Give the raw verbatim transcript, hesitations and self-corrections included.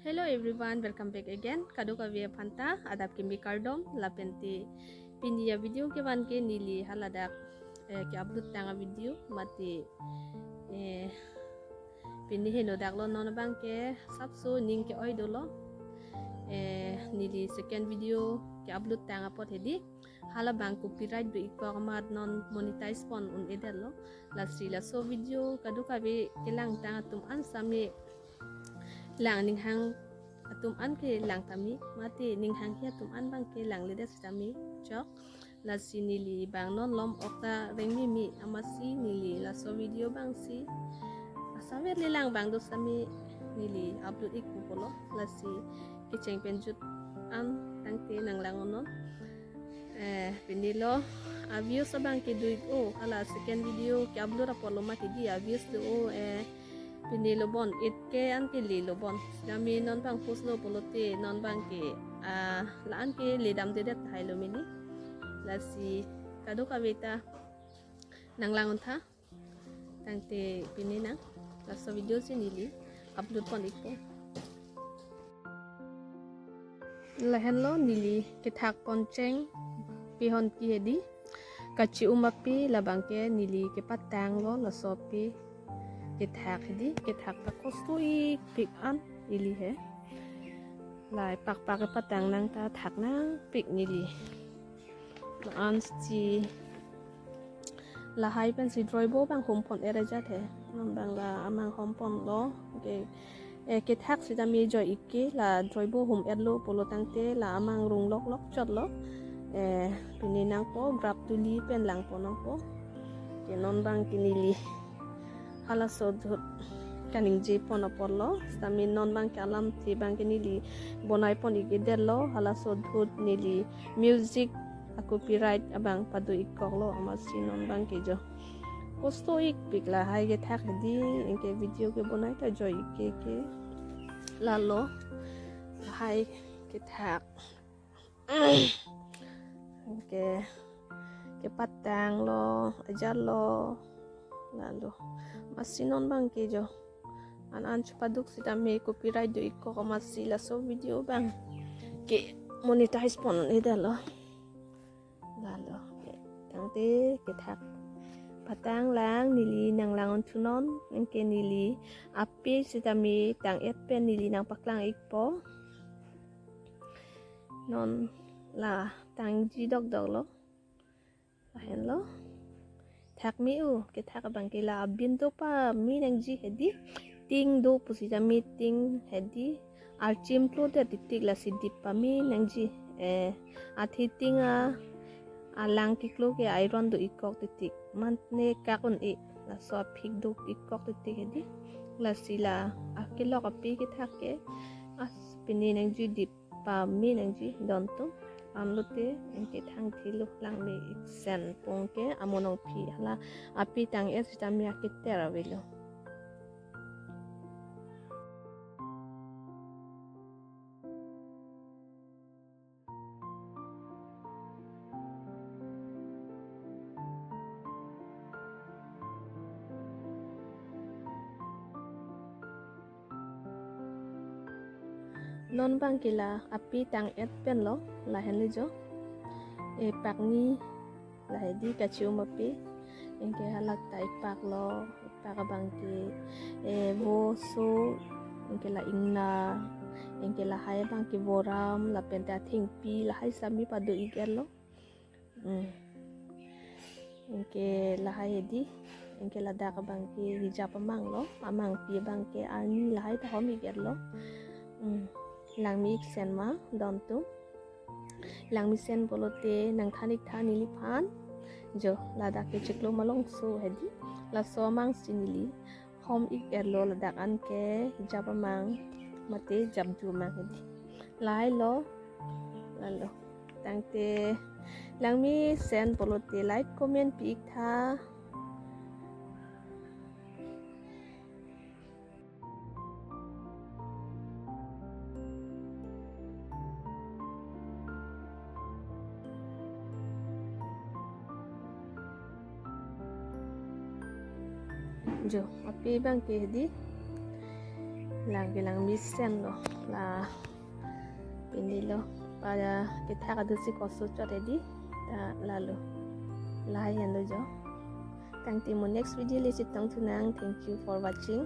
Hello everyone, welcome back again. Kadokave aphanta adap kimi kardom, lapente pini avideo kevan ke neli haladak, eh, ke-upload tang avideo mate, eh, pini henodaklo, non abang ke sapso ning ke-oi dolo. Eh, neli second video ke-upload tang apot hedi, halabang copyright do-ikkok amat non monetize pon un-edetlo. Lasi laso video kadokave kelang tang atum an sami, lang ninghang atum an ke lang tame, mate ninghanghe atum an abang ke langledet sitame chok. Lasi neli abang non lom ok ta rengmeme amatsi neli laso video abangsi asaver le lang abang do sami neli upload ik pu pulo. Lasi kecheng pen jut an tangte nanglang-unnon. Eh, pinilo, a-views abang ke do-ik-o, hala second video ke-upload apotlo mati di a-views do-o, eh, pinilo bon, eight K an ke lelo bon. Sitame non abang post lo pulote, non abang ke, ah, la-an ke ledamdedet tahai lo mini. Lasi kadokave ta nanglang-untha. Tangte pini nang laso video si neli upload pon ikpo. Lahenlo neli kethak poncheng pehon ke hedi. Kachi-um ape labang ke neli kepatanglo laso ape kethak hedi. Kethak ta kosto-ikpik an ili he. Lahai pakpak kepatang nang ta thak nangpik neli. Ansi lahai pensi droibo abang hum pon-et ajat he. Non abang la amang hum ponlo. Ke, eh, kethak sitame joi-ik ke la droibo hum-etlo pulo tangte la amang rung loklok chotlo. Eh, pini nangpo grap tuli pen langpon nangpo. Ke non abang ke neli halaso ahut kaningje pon apotlo. Sitame non abang ke alamthe abang ke neli bonai pon ik-edetlo. Halaso ahut neli music a-copyright abang pado ikkoklo amatsi non abang ke jo kosto-ikpik lahai kethak hedi, anke video kebonai ta joi-ik ke ke. Lalo lahai kethak anke kepatanglo, ajarlo. Lalo amatsi non abang ke jo an-an chepaduk sitame copyright do-ikkok amatsi laso video abang ke monetize pon un-edetlo. Lalo tangte kethak patang lang neli nanglang-unthunon, anke neli ape sitame tang-et pen neli nangpaklang ikpo. Non la tangji dokdoklo. Lahenlo. Thak me-o, kethak abang ke la abin do pame nangji hedi. Ting do pusitame ting hedi. Archim klodet titik lasi dip pame nangji. Eh, athe ting a, alang keklo ke iron do-ikkok titik. Mane kak un-e. Laso aphik do-ikkok titik hedi. Lasi la akelok ape kethak ke. As pini nangji dip pame nangji don atum. Anlote anke thangthelo langme-ik sen pu ke amonong aphi hala ape tang-et sitame aketer avelo. Non abang ke la ape tang-et penlo, lahenle jo. Eh, pakni lahai di kachi-um ape. Anke halak ta ipaklo, ipak abang ke, eh, vo so, anke la ingna, anke lahai abang ke voram, lapente athengpi, lahai sami pado-ik-etlo. Hmm. Anke lahai hedi, anke ladak abang ke hijap amanglo, amangpi abang ke arni lahai ta hom-ik-etlo. Hmm. Langme-ik sen ma don atum. Langmesen pulote nangthan-ik tha neliphan. Jo, ladak ke chiklo malongso hedi. Laso amangsi neli hom-ik-etlo ladak anke hijap amang mate japju amang hedi. Lahai lo. Lalo. Tangte langmesen pulote like comment pi-ik tha. Jo, ape abang ke hedi. Lang kelang mesen lo la. Pini lo. Pada kita kadu si koso chot edi. Ta lalo. Lahai henlo jo. Tangte mo next video le chetongthu nang. Thank you for watching.